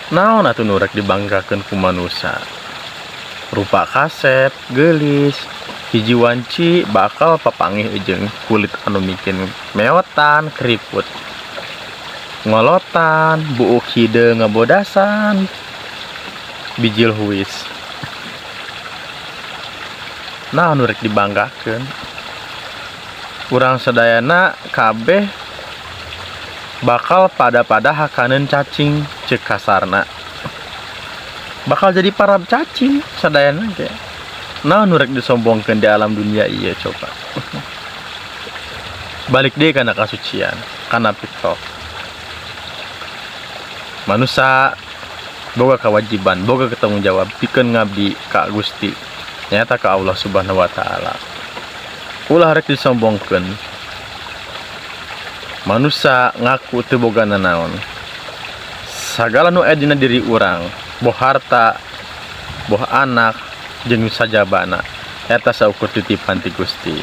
Naon atuh nu rek dibanggakeun ku manusa? Rupa kasep, geulis, hiji wanci bakal papanggih jeung kulit anu mikeun meotan, keriput. Ngolotan, buuk hideung ngabodasan, bijil huis. Naon nu rek dibanggakeun? Urang sadayana kabeh bakal pada-pada hakaneun cacing, ceuk kasarna. Bakal jadi parab cacing sadayana ge. Naon nu rek disombongkeun di alam dunia ieu coba? Balik deui kana kasucian, kana fitrah. Manusa boga kewajiban, boga tanggung jawab pikeun ngabdi ka Gusti, nyaeta ka Allah Subhanahu wa Ta'ala. Ulah rek disombongkeun. Manusa ngaku teu boga nanaon. Sagala nu aya dina diri urang, boh harta, boh anak, jeung sajabana, eta saukur titipan ti Gusti.